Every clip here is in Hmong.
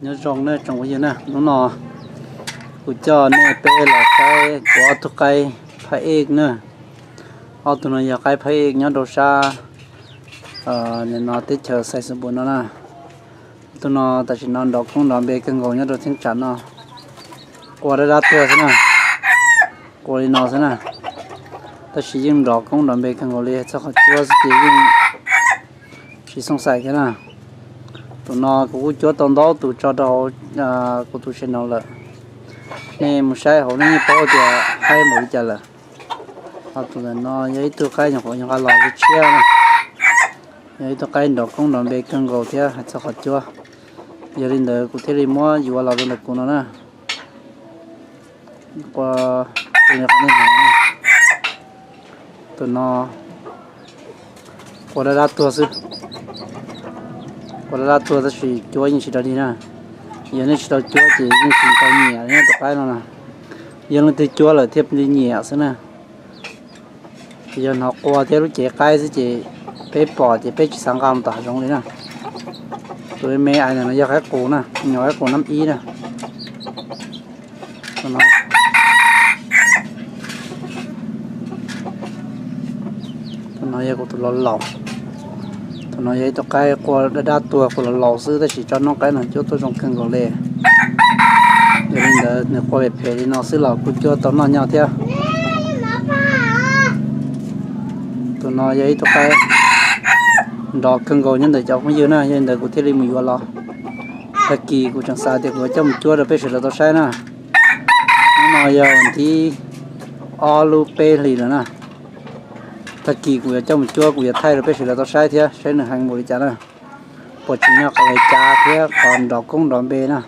Nyob zoo nej tsoom phooj ywg na, hnub no kuv coj nej peb los saib kuv ob tug qaib phab ej na. Ob tug no yog qaib phab ej nyob rau sab nim no teb chaws Xais Xus Npus no na. Ob tug no tam sim no nrov koob nrov npe kawg nkaus nyob rau thaj tsam no. Qua dab dab tuag xwb na, qua li no xwb na. Tab sis yeej nrov koob nrov npe kawg nkaus li, txog qhov cuab xwb ces yeej tsis xooj xais thiab na. Tus no kuv kuj cuab tau ntau tus tso rau hauv kuv tus channel lawm. Nej mus saib hauv nej yeej paub tias qaib npaum li cas lawm. Ho tus ntawm no yog ib tug qaib nyuam qhuav nyuam qhuav los tshiab na, yog ib tug qaib nrov koob nrov npe kawg nkaus thiab hais txog qhov cuab. Yog li ntawd kuv thiaj li muab yuav los rau ntawm kuv no na. Qua tus no qua dab dab tuag xwb. Qua dab dab tuag tab sis cuab yeej tsis raug dig na. Yog nej tsis tau cuab ces yeej tsis tau nyiam tus qaib no na. Yog leej twg cuab lawm thiaj li nyiam xwb na. Yog hnov qua thiab lub cev qaib xwb ces peb pom ces peb tsis xav nqa mus tom hav zoov li na. Tus me ais ntawm no yog qaib qus na, yog qaib qus nab ib na. Tus no yog kuv tus laus laus. Tus no yog ib tug qaib qua dab dab tuag, qua laus laus xwb tab sis tsob noob qaib no cuab tuaj zoo kawg nkaus li. Yog li ntawd nws qua phem phem li no xwb los kuj cuab tau noj nyob thiab. Tus no yog ib tug qaib nrov kawg nkaus nyob ntawm cov phooj ywg na, yog li ntawd kuv thiaj li mus yuav los. Tag kis kuv tseem xav tias kuv yuav coj mus cuab rau peb sawv daws tau saib na. Hnub no yog thib ob lub peb hlis lawm na. Tag kis kuv yuav coj mus cuab, kuv yuav thaij rau peb sawv daws tau saib thiab, saib nws heev npaum li cas na. Puas tsim nyog qhov cav thiab qhov nrov koob nrov npe na.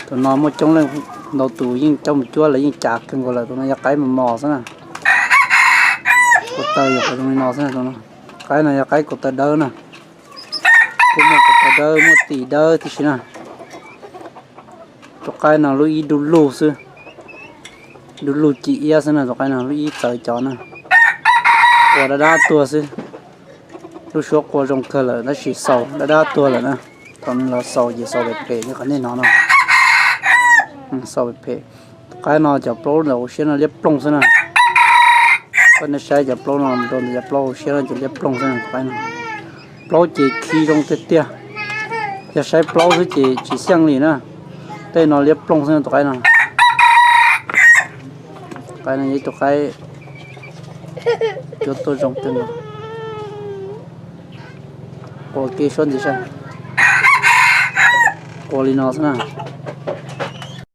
Tus no muaj coob leej ntau tus yeej coj mus cuab lawv yeej cav kawg nkaus lawm. Tus no yog qaib mos mos xwb na. Kuv taw yog qhov zoo li no xwb. Qaib no yog qaib kuv taw dawb na. Kuj muaj kuv taw dawb, muaj tis dawb tib si na. Tus qaib no lub ib dub lug xwb, dub lug ci iab xwb na. Tus qaib no lub ib txawv cov na, qua dab dab tuag xwb. Lub suab qua zoo kawg lawm tab sis xaus dab dab tuag lawm na. Thaum nws los xaus ces xaus phem phem li qhov nej hnov no. Xaus phem phem. Tus qaib no cov plaub ntawm hauv siab no liab ploog xwb na. Koj nej saib cov plaub no rau ntawm cov plaub hauv siab no ces liab ploog xwb na tus qaib no. Plaub ces khi zoo tiag tiag. Yog saib plaub xwb ces tsis xyeej li na. Tej no liab ploog xwb na tus qaib no. Tus qaib no yog ib tug qaib cuab tuaj zoo kawg nkaus. Qua kev suab ntxiv saib. Qua li no xwb na.